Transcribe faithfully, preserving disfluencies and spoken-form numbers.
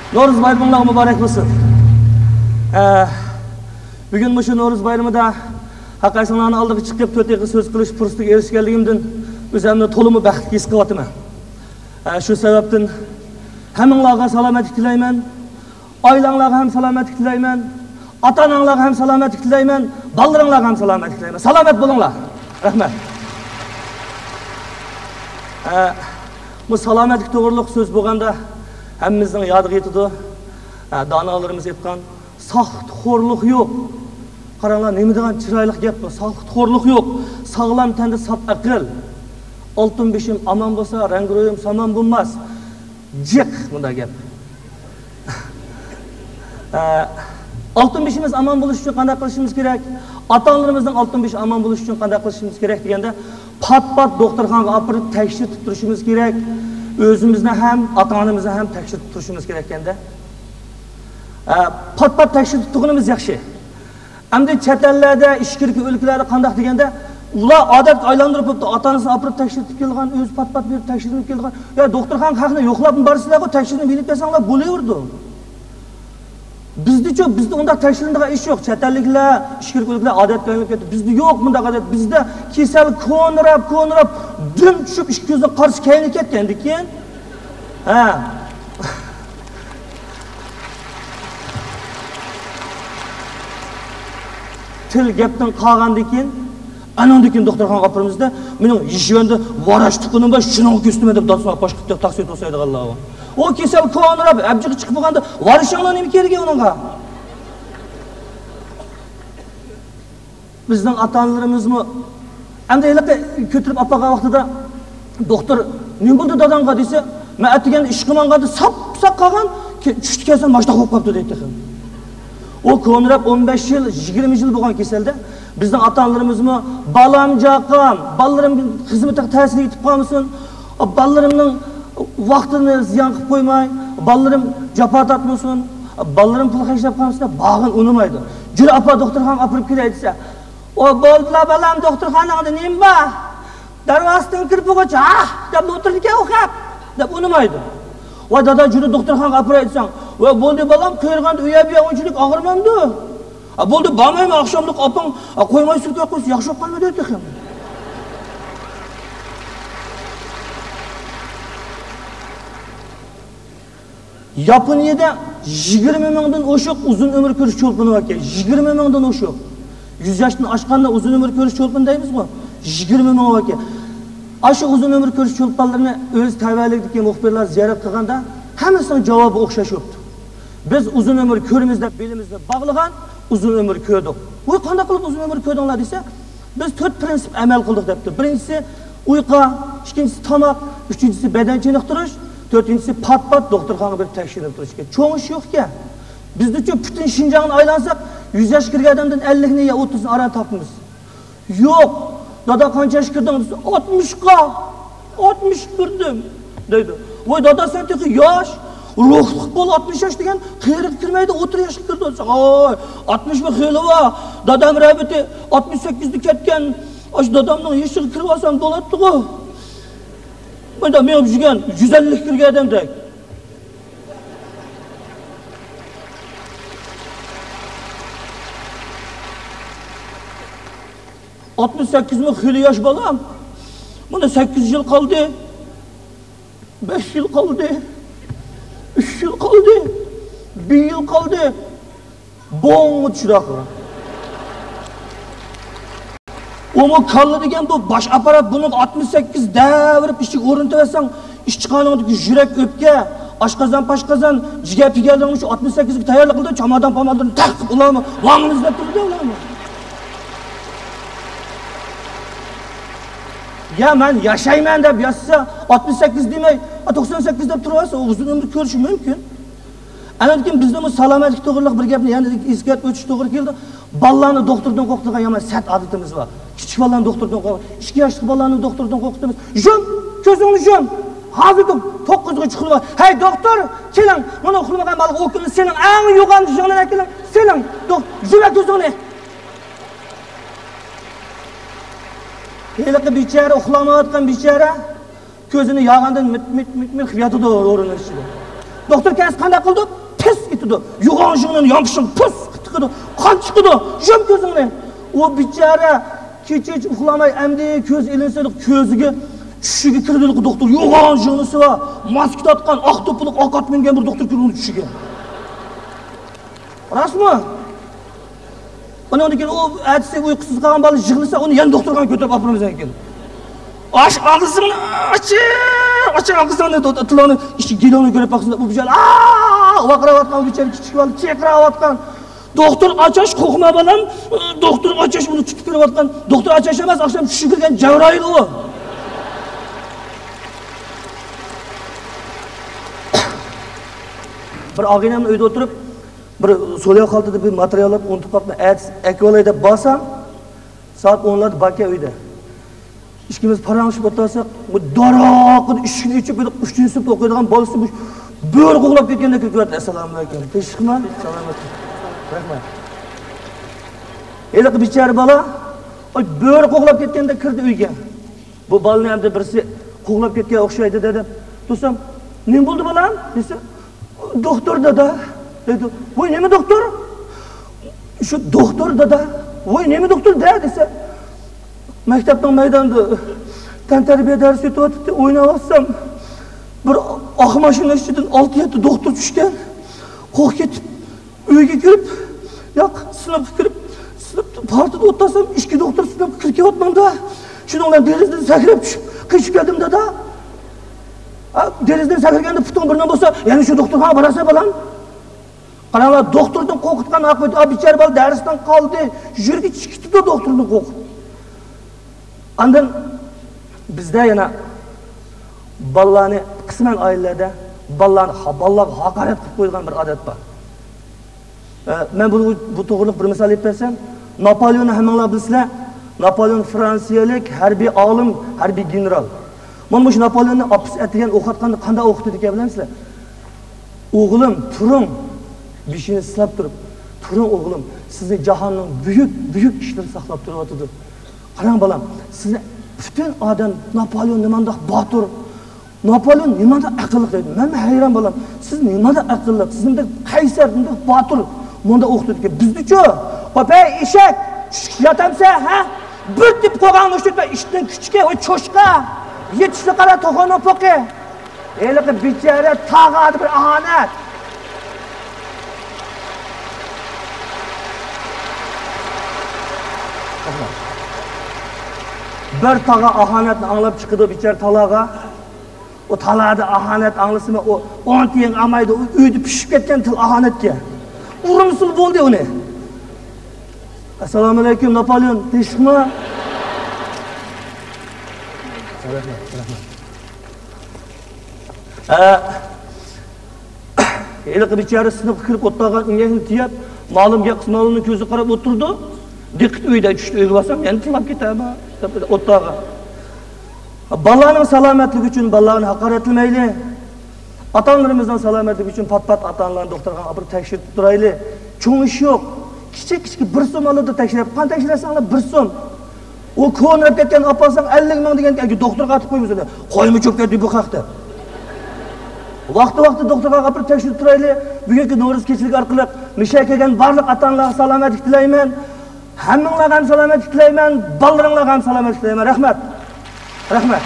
نورۇز بايرىمىڭلار مۇبارەك بولسۇن. ئە، بۈگۈن مۇشۇ نورۇز بايرىمىدا ھەققەسىڭلارنىڭ ئالدىغا چىقىپ، تۆت دەقىقە سۆز قىلىش پۇرسىتىگە ئېرىشكەنلىكىمدىن ئۆزۈمنى تولىمۇ بەختلىك ھېس قىلىۋاتىمەن. ئە، شۇ سەۋەبتىن ھەممىڭلارغا سالامەتلىك تىلەيمەن. ئائىلەڭلارغا ھەم سالامەتلىك تىلەيمەن. ئاتا-ئاناڭلارغا ھەم سالامەتلىك تىلەيمەن. بالىلىرىڭلارغا ھەم سالامەتلىك تىلەيمەن. سالامەت بولۇڭلار. رەھمەت. ئە، بۇ سالامەتلىك توغرۇلۇق سۆز بولغاندا ھەممىمىزنىڭ يادىغا يېتىدۇ. ئە، دانالىرىمىز ئېيتقان، ساختىخورلۇق يوق. قاراڭلار، نېمە دېگەن چىرايلىق گەپ بۇ. ساختىخورلۇق يوق. ساغلام تەندە ساپ ئەقىل. ئالتۇن بېشىم ئامان بولسا، رەڭگىرويۇم سامان بولماس. جىق بۇنداق گەپ. ئە، ئالتۇن بېشىمىز ئامان بولۇش ئۈچۈن قانداق قىلىشىمىز كېرەك؟ ئاتا-ئانىلىرىمىزنىڭ ئالتۇن بېشى ئامان بولۇش ئۈچۈن قانداق قىلىشىمىز كېرەك دېگەندە، پات-پات دوختۇرخانىغا ئاپىرىپ تەكشۈرتۈپ تۇرۇشىمىز كېرەك. ئۆزىمىزنى ھەم، ئاتا-ئانىمىزنى ھەم تەكشۈرتۈپ تۇرۇشىمىز كېرەك ئىكەن-دە. ئە، پات-پات تەكشۈرتۈپ تۇرغىنىمىز ياخشى. ئەمدى چەت ئەللەردە، ئىچكىرىكى ئۆلكىلەردە قانداق دېگەندە، ئۇلار ئادەتكە ئايلاندۇرۇپ بوپتۇ، ئاتا-ئانىسىنى ئاپىرىپ تەكشۈرتۈپ كېلىدىغان، ئۆزى پات-پات بېرىپ تەكشۈرۈنۈپ كېلىدىغان. يا دوختۇرخانىغا خەقنى يوقلاپمۇ بارىسىلەرغۇ، تەكشۈرۈنۈپ يېنىپ كەلسەڭلار بولۇۋېرىدۇ. بىزدىچۇ، بىزدە ئۇنداق تەكشۈرۈنىدىغان ئىش يوق. چەت ئەللىكلەر، ئىچكىرىكى ئۆلكىلەر ئادەتكە ئايلىنىپ كەتتى. بىزدە يوق بۇنداق ئادەت. بىزدە كېسەل كونىراپ، كونىراپ، دۈم چۈشۈپ، ئىككى كۆزىنىڭ قارىسى كەينىگە كەتكەندىكىن. ھە. تىل گەپتىن قالغاندىن كېيىن، ئانىڭدىن كېيىن دوختۇرخانىغا ئاپىرىمىزدە، مېنىڭ يېشىۋەندە ۋاراش تۇققىنىم بار، شۇنىڭغا كۆرسىتىمەن دەپ دادىسىغا پاش قىلىپ تاكسى توسايدىغانلار بار. ئۇ كېسەل كونىراپ، ئەبجىقى چىقىپ بولغاندا، ۋارىشىڭنىڭ نېمە كېرىكى ئۇنىڭغا؟ بىزنىڭ ئاتا-ئانىلىرىمىزمۇ ئەمدى ھېلىقى كۆتۈرۈپ ئاپارغان ۋاقتىدا، دوختۇر، «نېمە بولدى داداڭغا؟» دېسە، «مەن ئەتىگەندە ئىشقا ماڭغاندا ساپ-ساق قالغان، كە-، چۈشتە كەلسەم ماشتاق بولۇپ قاپتۇ» دەيدۇ تېخى. ئۇ كونىراپ ئون بەش يىل، يىگىرمە يىل بولغان كېسەلدە، بىزنىڭ ئاتا-ئانىلىرىمىزمۇ، «بالام، جاقام، بالىلىرىم خىزمىتىگە تەسىر يېتىپ قالمىسۇن، بالىلىرىمنىڭ ۋاقتىنى زىيان قىلىپ قويماي، بالىلىرىم جاپا تارتمىسۇن، بالىلىرىم پۇل خەجلەپ قالمىسۇن» دەپ بارغىنى ئۇنىمايدۇ. «جۈرە ئاپا، دوختۇرخانىغا ئاپىرىپ كېلەي» دېسە، «ئۇ بولدىلا بالام، دوختۇرخاناڭدا نېمە بار؟ دەرۋازىدىن كىرىپ بولغۇچە، ھاھ دەپ ئولتۇرىدىكەن ئۇ خەپ» دەپ ئۇنىمايدۇ. «ۋاي دادا، جۈرە دوختۇرخانىغا ئاپىراي» دېسەڭ، «ۋاي بولدى بالام، قېرىغاندا ئۇ يەر بۇ يەر ئۇنچىلىك ئاغرىمامدۇ. ھە، بولدى، بارمايمەن، ئاخشاملىق ئاپاڭ، ھە، قويماي سۈركەپ قويسا ياخشى بولۇپ قالمىدى تېخى.» ياپونىيەدە يىگىرمە مىڭدىن ئوشۇق ئۇزۇن ئۆمۈر كۆرۈش چولپىنى باركەن. يىگىرمە مىڭدىن ئوشۇق. يۈز ياشتىن ئاشقاندا ئۇزۇن ئۆمۈر كۆرۈش چولپىنى دەيمىزغۇ؟ يىگىرمە مىڭ باركەن. ئاشۇ ئۇزۇن ئۆمۈر كۆرۈش چولپانلىرىنى ئۆز تەۋەلىكىدىكى مۇخبىرلار زىيارەت قىلغاندا، ھەممىسىنىڭ جاۋابى ئوخشاش بوپتۇ. «بىز ئۇزۇن ئۆمۈر كۆرىمىز دەپ بېلىمىزنى باغلىغان ئۇزۇن ئۆمۈر كۆردۇق.» «ۋاي، قانداق قىلىپ ئۇزۇن ئۆمۈر كۆردۈڭلار؟» دېسە، «بىز تۆت پىرىنسىپ ئەمەل قىلدۇق» دەپتۇ. بىرىنچىسى ئۇيقۇ، ئىككىنچىسى تاماق، ئۈچىنچىسى بەدەن چېنىقتۇرۇش، تۆتىنچىسى پات-پات دوختۇرخانىغا بېرىپ تەكشۈرۈنۈپ تۇرۇش ئىكەن. چوڭ ئىش يوق ئىكەن. بىزدىچۇ پۈتۈن شىنجاڭنى ئايلانساق، يۈز ياشقا كىرگەن ئادەمدىن ئەللىكنى يا ئوتتۇزنى ئاران تاپىمىز. «يوق، دادا، قانچە ياشقا كىردىڭ؟» دېسە، «ئاتمىشقا، ئاتمىشقا كىردىم» دەيدۇ. «ۋاي دادا، سەن تېخى ياش، روھلۇق بول، ئاتمىش ياش دېگەن قېرىغا كىرمەيدۇ، ئوتتۇرا ياشقا كىرىدۇ» دېسە، «ھاي، ئاتمىشمۇ خېلى بار، دادام رەھمىتى ئاتمىش سەككىزدە كەتكەن، ئاشۇ دادامنىڭ يېشىغا كىرىۋالسام بولاتتىغۇ. مانا مېڭىپ يۈرگەن يۈز ئەللىككە كىرگەن ئادەمدەك.» «ئاتمىش سەككىزمۇ خېلى ياش، بالام. مانا سەككىز يىل قالدى، بەش يىل قالدى، ئۈچ يىل قالدى، بىر يىل قالدى.» بوڭ چىراغ. ئۇمۇ كاللا دېگەن بۇ باش ئاپپارات، بۇنىڭغا ئاتمىش سەككىز دەۋېرىپ ئىچىگە ئورنىتىۋەتسەڭ، ئىچ قانىڭدىكى يۈرەك، ئۆپكە، ئاشقازان، پاشقازان، جىگەر، پىگەرلەرنىڭ شۇ ئاتمىش سەككىزگە تەييارلىق قىلىدۇ، چامادان، پامادىنى تەق قىلىپ ئۇلارمۇ ۋاڭ ئىزدەپ تۇرىدۇ ئۇلارمۇ. يا مەن ياشايمەن دەپ ياشىسا، ئاتمىش سەككىز دېمەي، توقسان سەككىز دەپ تۇرۇۋالسا، ئۇ ئۇزۇن ئۆمۈر كۆرۈشى مۇمكىن. ئاندىن كېيىن بىزدىمۇ سالامەتلىك توغرىلىق بىر گەپنى يەنە ئېسكەرتىپ ئۆتۈش توغرا كېلىدۇ. بالىلارنى دوختۇردىن قورقۇتىدىغان يامان سەت ئادىتىمىز بار. كىچىك بالىلارنى دوختۇردىن قورق-، ئىككى ياشلىق بالىلارنى دوختۇردىن قورقۇتىمىز. يۇم! كۆزۈڭنى يۇم! ھازىر تو-، توققۇزغا چىقىدۇ. ھەي، دوختۇر، كېلىڭ! مانا ئۇخلىمىغان بالىغا ئوكۇلنى سېلىڭ! ئەڭ يوغان يىڭنىنى ئەكېلىڭ! سېلىڭ! دوخ-، يۇمە كۆزۈڭنى! ھېلىقى بىچارە، ئۇخلىمايۋاتقان بىچارە، كۆزىنى ياغاندىن مىت، مىت، مىت، مىت قىلىپ ياتىدۇ ئورۇننىڭ ئىچىدە. دوختۇر كەلسە قانداق قىلىدۇ؟ پىس ئېتىدۇ. يوغان ژىڭنىنى يانپىشىڭ پىس قىلىدۇ. قان چىقىدۇ. يۇم كۆزۈڭنى. ئۇ بىچارە كېچە ھېچ ئۇخلىماي، ئەمدى كۆز ئىلىنسا كۆزىگە، چۈشىگە كىردى دوختۇر. يوغان ژىڭنىسى بار. ماسكا تارتقان، ئاق دوپپىلىق، ئاق ئات مىنگەن بىر دوختۇر كىردى ئۇنىڭ چۈشىگە. راستمۇ؟ ئۇنىڭدىن كېيىن ئۇ ئەتىسى ئۇيقۇسىز قالغان بالا يىغلىسا، ئۇنى يەنە دوختۇرخانىغا كۆتۈرۈپ ئاپىرىمىز كېيىن. ئاچ ئاغزىڭنى، ئاچ، ئاچ ئاغزىڭنى، دو-، تىلىڭنى، ئىچى گېلىڭنى كۆرۈپ باقسىلا، ئۇ بىچارە، ئا، ۋارقىراۋاتقان، ئۇ بىچارە كىچىك بالا چىرقىراۋاتقان. دوختۇر ئاچاش، قورقما بالام، دوختۇر ئاچاش ئۇنى تۇتۇپ كېلىۋاتقان. دوختۇر ئاچاش ئەمەس، ئاخشام چۈشكە كىرگەن جەبرائىل ئۇ. بىر ئاغىنەمنىڭ ئۆيىدە ئولتۇرۇپ، بىر سولياۋ خالتىدا بىر ماتېرىياللارنى ئۇنتۇپ قاپتىمەن، ئەتىسى ئەكىۋالاي دەپ بارسام، سائەت ئونلاردا باركەن ئۆيدە. ئىككىمىز پاراڭلىشىپ ئولتۇرساق، بۇ داراققىدا ئىشىكنى ئېچىپ، بىر ئۈچىنچى سىنىپتا ئوقۇيدىغان بالىسى بۇ بۆرە قوغلاپ كەتكەندەك كىرىپ كەتتى. ئەسسالامۇئەلەيكۇم. تىنچلىقمۇ؟ سالامەتلىك. رەھمەت. ھېلىقى بىچارە بالا، ئاي، بۆرە قوغلاپ كەتكەندەك كىردى ئۆيگە. بۇ بالىنى ئەمدى بىرسى قوغلاپ كەتكەن ئوخشايدۇ دېدىم. دوستۇم، نېمە بولدى بالام؟ دېسە، دوختۇر دادا دەيدۇ. ۋاي نېمە دوختۇر؟ شۇ دوختۇر دادا. ۋاي نېمە دوختۇر دە دېسە، مەكتەپنىڭ مەيدانىدا تەنتەربىيە دەرسى ئۆتۈۋاتاتتى، ئويناۋاتسام، بىر ئاق ماشىنا ئىچىدىن ئالتە يەتتە دوختۇر چۈشكەن. قورقۇپ كېتىپ، ئۆيگە كىرىپ، ياق، سىنىپقا كىرىپ، سىنىپتا پارتىدا ئولتۇرسام، ئىككى دوختۇر سىنىپقا كىرىپ كېلىۋاتمامدا. شۇنىڭ بىلەن دېرىزىدىن سەكرەپ چۈشۈپ، قېچىپ كەلدىم، دادا. ئا، دېرىزىدىن سەكرىگەندە پۇتۇڭ بىرنېمە بولسا، يەنە شۇ دوختۇرخانىغا بارارسەن، بالام. قاراڭلار، دوختۇردىن قورقۇتقان ئاقىۋىتى، ئا، بىچارە بالا دەرستىن قالدى. يۈرىكى چىقىپ كېتىپتۇ دوختۇردىن قورقۇپ. ئاندىن بىزدە يەنە بالىلارنى، قىسمەن ئائىلىلەردە بالىلارنى، بالىلارغا ھاقارەت قىلىپ قويىدىغان بىر ئادەت بار. ئە، مەن بۇ، بۇ توغرىلىق بىر مىسال ئېلىپ بەرسەم، ناپولېئوننى ھەممىڭلار بىلىسىلەر. ناپولېئون فرانسىيەلىك ھەربىي ئالىم، ھەربىي گېنېرال. مانا مۇشۇ ناپولېئوننى ئاپىسى ئەتىگەن ئوقۇتقاندا قانداق ئوقۇتىدىكەن بىلەمسىلەر؟ ئوغلۇم، تۇرۇڭ! بېشىنى سىلاپ تۇرۇپ، تۇرۇڭ ئوغلۇم، سىزنى جاھاننىڭ بۈيۈك، بۈيۈك ئىشلىرى ساقلاپ تۇرۇۋاتىدۇ. قاراڭ بالام، سىزنى پۈتۈن ئادەم ناپولېئون نېمانداق باتۇر، ناپولېئون نېمانداق ئەقىللىق دەيدۇ. مەنمۇ ھەيران بالام. سىز نېمانداق ئەقىللىق، سىز نېمانداق قەيسەر، نېمانداق باتۇر. مۇنداق ئوقۇتىدىكەن. بىزدىچۇ؟ قوپ ھەي ئېشەك، چۈشكە ياتامسەن، ھە؟ بىر تېپىپ قويغان مۇشۇ ئىتنىڭ كۈچىكى، ۋاي چوشقا. يېتىشنى قارا، توخۇنىڭ پوقى. ھېلىقى بىچارە تاغا بىر ئاھانەت. بىر تاغا ئاھانەتنى ئاڭلاپ چىقىدۇ بىچارە تالاغا. ئۇ تالادا ئاھانەت ئاڭلىسىمۇ، ئۇ ئون تىيىن ئالمايدۇ، ئۇ ئۆيدە پىشىپ كەتكەن تىل ئاھانەتكە. ئۇرمىسىلا بولدى ئۇنى. ئەسسالامۇئەلەيكۇم، ناپولېئون، تىنچلىقمۇ؟ رەھمەت، رەھمەت. ھە، ھېلىقى بىچارە سىنىپقا كىرىپ ئولتۇرغان ئىڭەكنى تېيىپ، مالىم گەپ قىلسا، مالىمنىڭ كۆزىگە قاراپ ئولتۇرىدۇ. دىققىتى ئۆيدە، چۈشتە ئۆيگە بارسام، يەنە تىللاپ كېتەمەن، دەپ ئولتۇرغان. بالىلارنىڭ سالامەتلىكى ئۈچۈن بالىلارنى ھاقارەتلىمەيلى. ئاتا-ئانىلىرىمىزنىڭ سالامەتلىكى ئۈچۈن پات-پات ئاتا-ئانىلارنى دوختۇرخانىغا ئاپىرىپ تەكشۈرتۈپ تۇرايلى. چوڭ ئىش يوق. كىچىك-كىچىك بىر سوم ئالىدۇ تەكشۈرۈپ. قان تەكشۈرتسەڭلار بىر سوم. ئۇ كونىراپ كەتكەن ئاپا ساڭا ئەللىك مىڭ دېگەنكەن، دوختۇرغا ئاتىپ قويمىسۇن. قويمۇ چۆپ كەتتى بۇ خەقتە. ۋاقتى-ۋاقتىدا دوختۇرغا ئاپىرىپ تەكشۈرتۈپ تۇرايلى. بۈگۈنكى نورۇز كېچىلىكى ئارقىلىق مۇشۇ يەرگە كەلگەن بارلىق ئاتا-ئانىلارغا سالامەتلىك تىلەيمەن. ھەممىڭلارغا ھەم سالامەتلىك تىلەيمەن، بالىلىرىڭلارغا ھەم سالامەتلىك تىلەيمەن. رەھمەت. رەھمەت.